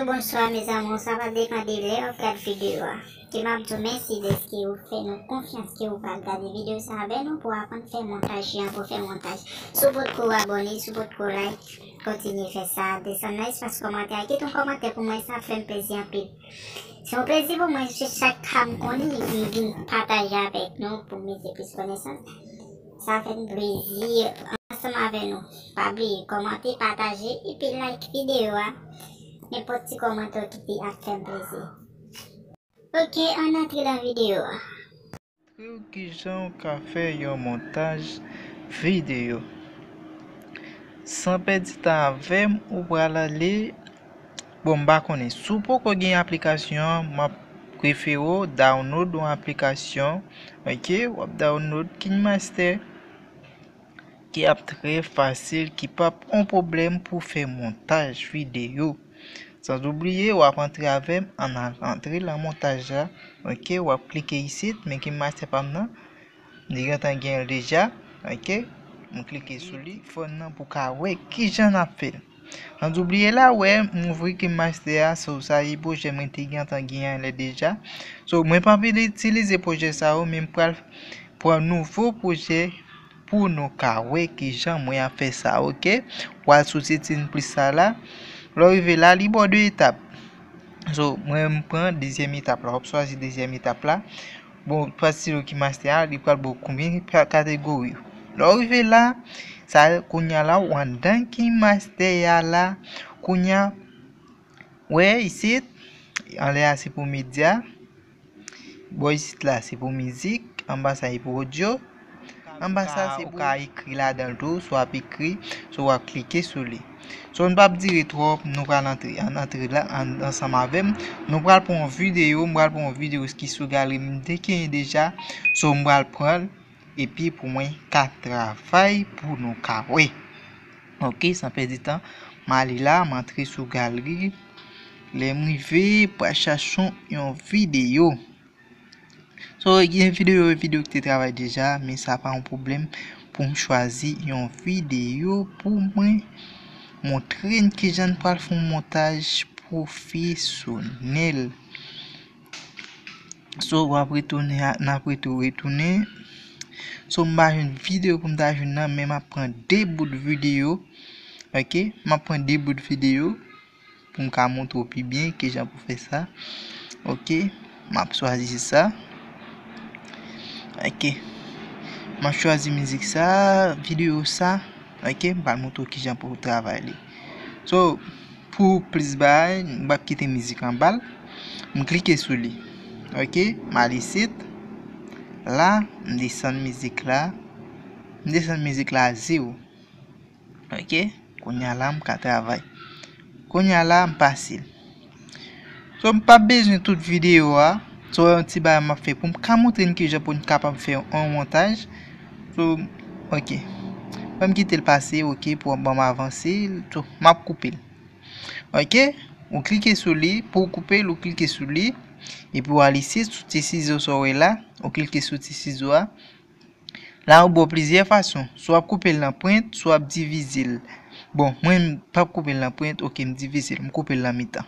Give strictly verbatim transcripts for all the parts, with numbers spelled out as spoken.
Bonswa, mes amours, sa va depann de lè w ap gad videyo a. Ke m ap di w mèsi dèske ou fè nou konfyans ke ou pral gade videyo sa avè nou pou aprann fè montaj jan pou fè montaj. Si w potko abòne, si w potko like, kontinye fè sa. Desann nan espas kòmantè a, kite yon kòmantè pou mwen, sa ap fè m plezi anpil. Se yon plezi pou mwen, se chak ka m konnen m vin pataje avèk nou pou m mete plis konesans. Sa fè m plezi ansanm avè nou. Pa bliye kòmante, pataje, epi like videyo a. Nenpòt ti kòmantè w kite ap fè m plezi. Ok, ann antre nan videyo a. Montre w kijan w ka fè yon montaj videyo. San pèdi tan avè m, ou pral ale. Bon, m pa konnen. Si w poko gen aplikasyon an, m ap prefere w download yon aplikasyon. Ok, w ap download KineMaster ki ap trè fasil, ki p ap yon pwoblèm pou fè montaj videyo. Sanzoubliye, w ap antre avè m, ann al antre nan montaj la. Ok, w ap klike isit, men KineMaster pa m nan. Li gentan gen l deja. Ok, m klike sou li. Fòn nan pou ka wè kijan n ap fè l. Sanzoubliye la, w wè, m ouvri KineMaster a, so sa e pwojè mwen te gentan gen anlè deja. So, mwen pa vin itilize pwojè sa yo, men m pral pran nouvo pwojè pou nou ka wè kijan mwen ap fè sa, ok? W al sou setting plis sa la. Lè w rive la, li ba w de etap. So, mwen m pran dezyèm etap la. W ap chwazi dezyèm etap la. Bon, pati sou KineMaster a, li pral ba w konbyen ka- kategori. Lè w rive la, sa kounye a la, w anndan KineMaster a la, kounye a, wè isit, anlè a se pou medya. Bò isit la se pou mizik, anba sa e pou odyo. Anba sa se pou ka ekri ladan l tou, so w ap ekri, so w ap klike sou li. So n p ap dire twòp, nou pral antre. Ann antre la ann- ansanm avè m. Nou pral pran yon videyo, m pral pran yon videyo ki sou galri m te genyen deja. So m pral pran l epi pou mwen ka travay pou nou ka wè. Ok, san pèdi tan, m ale la, m antre sou galri. Lè m rive, pral chache yon videyo. So, gen videyo, videyo ki te travay deja, men sa pa yon pwoblèm pou m chwazi yon videyo pou mwen montre n kijan n pral fè yon montaj pwofesyonèl. So, w ap retounen, a- n ap rete retounen. So, m pa jwenn videyo pou m ta jwenn nan, men m ap pran de bout videyo. Ok, m ap pran de bout videyo pou m ka montre w pi byen kijan pou fè sa. Ok, m ap chwazi sa. Ok, m ap chwazi mizik sa, videyo sa. Ok, m pral montre w kijan pou w travay li. So, pou plis bagay, m p ap kite mizik anba l. M klike sou li. Ok, m al isit. La, m desann mizik la. M desann mizik la a zewo. Ok, kounye a la m ka travay. Kounye a la m pase l. So m p ap bezwen tout videyo a. So yon ti bagay m ap fè pou m ka montre n kijan pou n kapab fè yon montaj. So, ok. Ban m kite l pase, ok, pou ban m avanse. So, m ap koupe l. Ok, ou klike sou li, pou w koupe l, ou klike sou li. Epi w al isit, sou ti sizo sa w wè la, ou klike sou ti sizo a. La, ou ba w plizyè fason. Swa w ap koupe l nan pwent, swa w ap divize l. Bon, mwen, m p ap koupe l nan pwent, ok, m divize l, m koupe l nan mitan.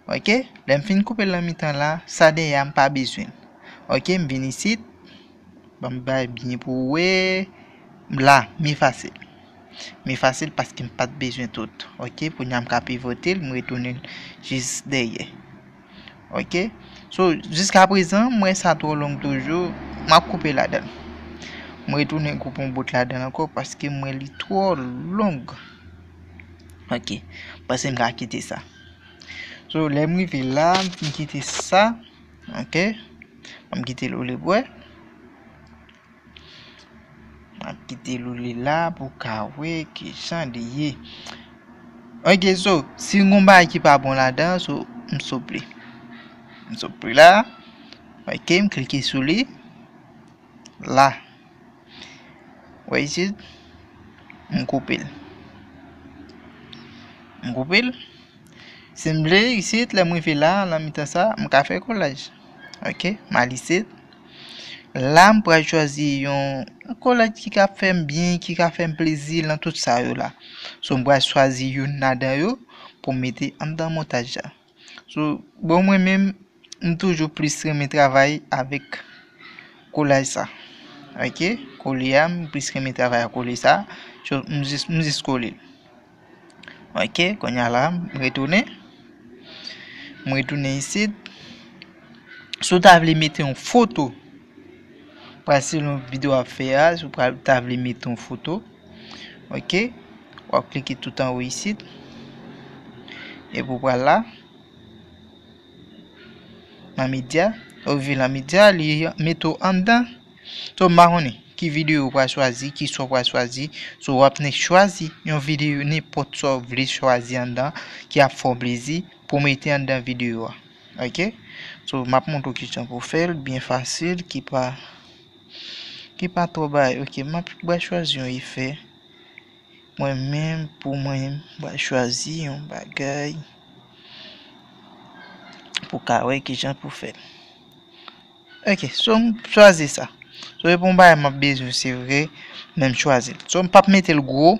Ok, lè m fin koupe l nan mitan la, sa dèyè a, m pa bezwen l. Ok, m vin isit, ban m bay byen pou w wè, la, m efase l. M efase l paske m pa t bezwen tout. Ok, kounye a m ka pivote l, m retounen l jis dèyè. Ok, so, jiska prezan, m wè sa twò long toujou, m ap koupe ladan l. M retounen koupe yon bout ladan l ankò paske m wè li twò long. Ok, m panse m ka kite sa. So, lè m rive la, m fin kite sa. Ok, m kite l ou lib wè. M ap kite l ou li la pou w ka wè kijan li ye. Ok, so, si yon bagay ki pa bon ladan, so, m souple. M souple la. Ok, m klike sou li. La. Wè isit? M koupe l. M koupe l. Si m vle, isit, lè m rive la, nan mitan sa, m ka fè kolaj. Ok, m al isit. La, m pral chwazi yon kolaj ki ka fè m byen, ki ka fè m plezi nan tout sa yo la. So, m pral chwazi youn ladan yo pou m mete anndan montaj la. So, bon, mwen menm, m toujou plis renmen travay avèk kolaj sa. Ok? Kole a, m plis renmen travay ak kole sa. So, m jis, m jis kole l. Ok, kounye a la, m retounen. M retounen isit. Si w ta vle mete yon foto, pral selon videyo w ap fè a, si w pral, ta vle mete yon foto, ok, w ap klike tout anwo isit. Epi w pral la, nan medya, w rive nan medya, li mete w anndan. So, m pa konnen ki videyo w pral chwazi, ki son w pral chwazi. So, w ap nen chwazi yon videyo, nenpòt sa w vle chwazi anndan, ki ap fè w plezi pou w mete anndan videyo a. Ok? So, m ap montre w kijan pou w fè l, byen fasil, ki pa, ki pa twò bagay. Ok, m ap, m ap chwazi yon efè. Mwen menm, pou mwen, m pral chwazi yon bagay pou ka wè kijan pou fè l. Ok, so m chwazi sa. So, e pou yon bagay m ap bezwen, se vre, men m chwazi l. So, m p ap mete l gwo.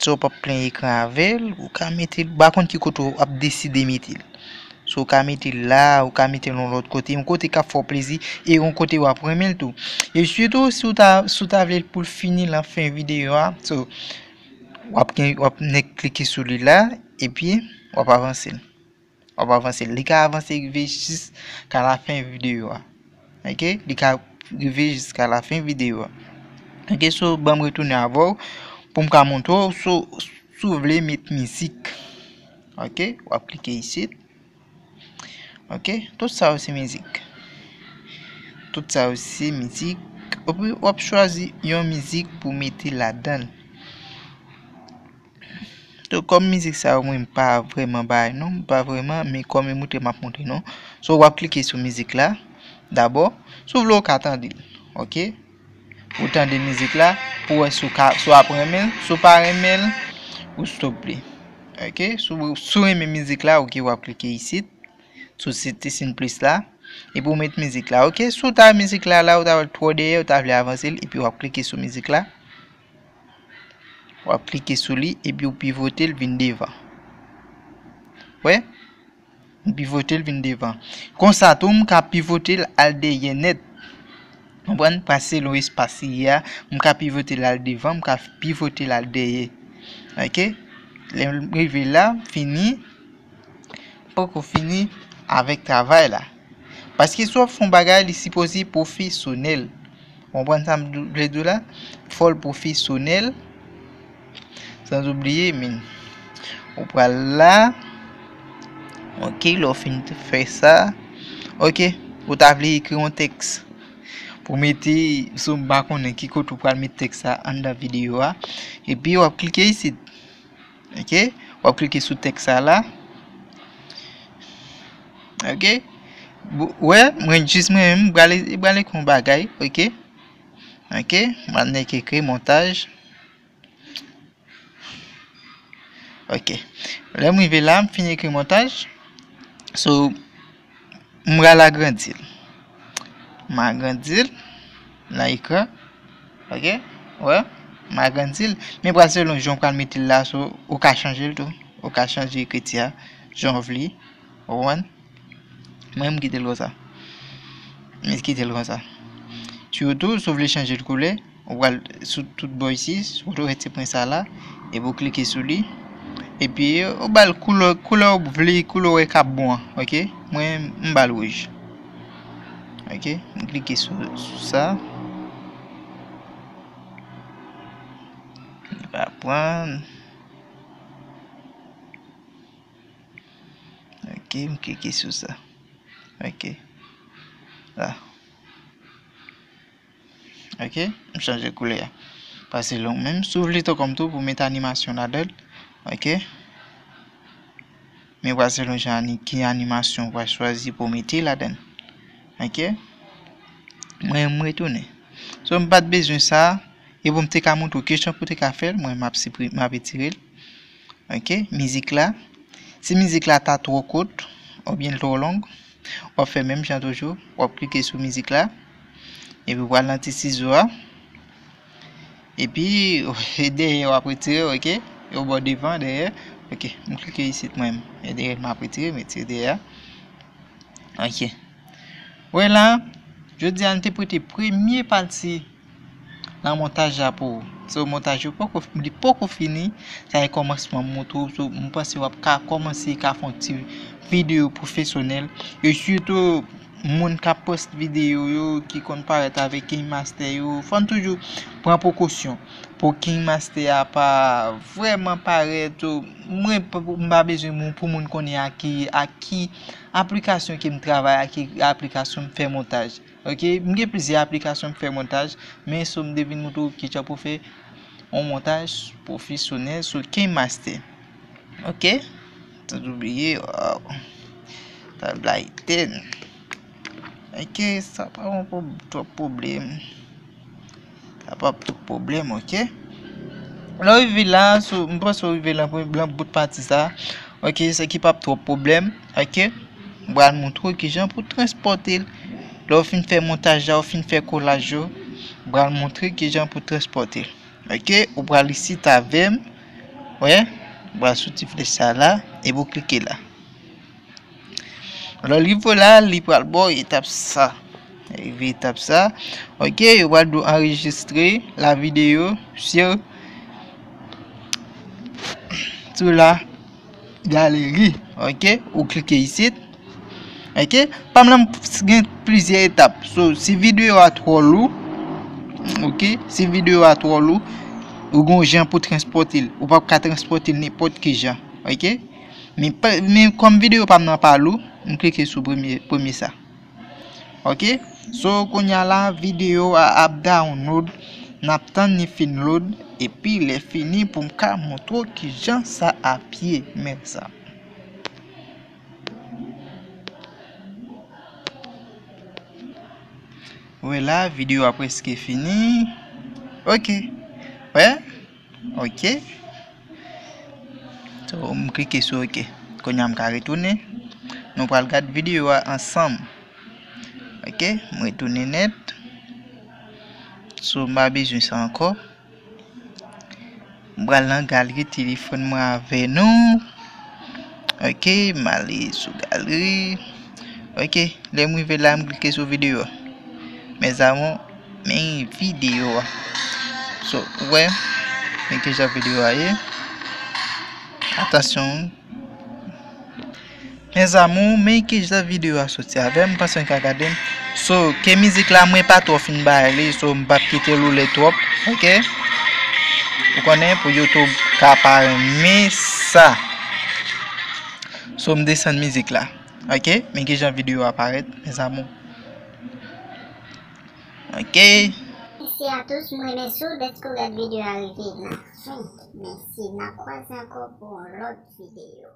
So, w p ap plen ekran avè l. Ou ka mete l, m pa konn ki kote w ap deside mete l. So, ou ka mete l la, ou ka mete l yon lòt kote, yon kote k ap fè w plezi, e yon kote w ap renmen l tou. E sitou, si w ta, si w ta vle l pou l fini lan fen videyo a, so, w ap gen, w ap nèk klike sou li la, epi w ap avanse l. W ap avanse l. Li ka avanse rive jiska lafen videyo a. Ok? Li ka rive jiska lafen videyo a. Ok? So, ban m retounen avè w pou m ka montre w. So, si w vle met mizik. Ok? W ap klike isit. Ok? Tout sa yo se mizik. Tout sa yo se mizik. Epi, w ap chwazi yon mizik pou mete ladan l. So, kòm mizik sa yo, mwen, m pa vrèman bay non, m pa vrèman, men kòm e montre, m ap montre nou. So, w ap klike sou mizik la, dabò. Si w vle, w ka tande l, ok? Ou tande mizik la, pou wè si w ka, si w ap renmen l, si w pa renmen l, ou stop li. Ok? Si w, si w renmen mizik la, ok, w ap klike isit, sou ti siy plis la, epi w met mizik la. Ok? Si w ta mizik la, la, ou ta wè l twò dèyè, ou ta vle avanse l, epi w ap klike sou mizik la. W ap klike sou li, epi w pivote l vin devan. Wè? M pivote l vin devan. Konsa tou, m ka pivote l al dèyè nèt. Konprann? Pase lon espas li ye a, m ka pivote l al devan, m ka pivote l al dèyè. Ok? Lè m rive la, m fini. Poko fini avèk travay la. Paske si w ap fè yon bagay, li sipoze pwofesyonèl. Ou konprann sa m vle di w la? Fò l pwofesyonèl. San oubliye, men, ou pral la. Ok, lè w fin fè sa. Ok, ou ta vle ekri yon tèks. Pou mete, sou m pa konnen ki kote ou pral met tèks sa anndan videyo a. Epi w ap klike isit. Ok? W ap klike sou tèks sa la. Ok? Ou wè, mwen jis mwen menm, m pral, m pral ekri yon bagay, ok? Ok? M ap nèk ekri montaj. Ok. Lè m rive la, m fin ekri montaj. So, m pral agrandi l. M agrandi l nan ekran. Ok? Wè? M agrandi l. Men pral selon jan w pral mete l la, so, ou ka chanje l tou. Ou ka chanje ekriti a, jan w vle. Ou konprann? Mwen, m kite l konsa. M kite l konsa. Sitou, si w vle chanje l koulè, ou pral sou tout bò isi, sou kote w wè ti pwen sa la, epi w klike sou li. Epi, ou ba l koulè, koulè w vle, koulè w wè k ap bon an, ok? Mwen, m ba l wouj. Ok? M klike sou, sou sa. Li pa pran. Ok, m klike sou sa. Ok. La. Ok, m chanje koulè a. Pase long menm. Si w vle tou kòm tou pou mete animasyon ladan l. Ok. Men pase long jan ani-, ki animasyon w pral chwazi pou mete ladan l. Ok. Mwen, m retounen. So, m pa t bezwen sa. E pou m te ka montre w kijan pou te ka fè l, mwen, m ap siprime, m ap retire l. Ok, mizik la. Si mizik la ta twò kout, oubyen l twò long, w ap fè menm jan toujou. W ap klike sou mizik la. Epi w pral nan ti sizo a. Epi, e dèyè w ap retire, ok? E w bò devan, dèyè, Ok, m klike isit mwen menm. E dèyè m ap retire, m retire dèyè a. Ok. Wè la, jodi a nou te pote premye pati nan montaj la pou ou. So, montaj yo poko, li poko fini, sa e kòmansman m montre w. So, m panse w ap ka kòmanse ka fè yon ti videyo pwofesyonèl. E sitou, moun k ap post videyo yo, ki konn parèt avèk KineMaster yo, fò n toujou pran prekosyon pou KineMaster a pa vrèman parèt. So, mwen, p-, m pa bezwen moun, pou moun konnen a ki, a ki aplikasyon ke m travay, a ki aplikasyon m fè montaj. Ok, m gen plizyè aplikasyon m fè montaj, men so m te vin montre w kijan pou fè yon montaj pwofesyonèl sou KineMaster. Ok, san oubliye, waw, tab la etèn. Ok, sa pa yon pwob-, twòp pwoblèm. Sa p ap twòp pwoblèm, ok? Lè w rive la, sou, m panse w rive lan, lan bout pati sa. Ok, sa ki p ap twòp pwoblèm, ok? M pral montre w kijan pou transpòte l. Lè w fin fè montaj la, w fin fè kolaj yo, m pral montre kijan pou transpòte l. Ok, ou pral isit avè m. Wè, ou pral sou ti flèch sa la, epi w klike la. Lè w rive la, li pral ba w etap sa. Rive etap sa. Ok, yo pral di w anrejistre la videyo sur, sur la galerie. Ok, ou klike isit. Ok, pa m lan gen plizyè etap. So, si videyo a twò lou, ok, si videyo a twò lou, ou gon jan pou transpòte l. Ou p ap ka transpòte l nenpòt ki jan. Ok? Men pa, men kòm videyo pa m nan pa lou, m klike sou premye, premye sa. Ok? So, kounye a la, videyo a ap download, n ap tann li fin load, epi lè fini pou m ka montre w kijan sa ap ye, mezanmi. Wè la, videyo a prèske fini. Ok. Wè? Ok. So, m klike sou ok. Kounye a m ka retounen. Nou pral gad videyo a ansanm. Ok, m retounen nèt. So, m pa bezwen sa ankò. M pral nan galri telefòn mwen avè nou. Ok, m ale sou galri. Ok, lè m rive la, m klike sou videyo a. Mes amours, men videyo a. So, ou wè, men kijan videyo a ye. Atansyon. Mes amours, men kijan videyo a soti avè m, m panse n ka gade m. So, ke mizik la, mwen pa twò fin bay li, so, m p ap kite l woule twòp, ok? Ou konnen, pou YouTube ka pa renmen sa. So, m desann mizik la, ok? Men kijan videyo a parèt, mes amours. Ok. Mèsi a tous, m remèsye w dèske w gad videyo a rive nan fen. Mèsi, n a kwaze ankò pou yon lòt videyo.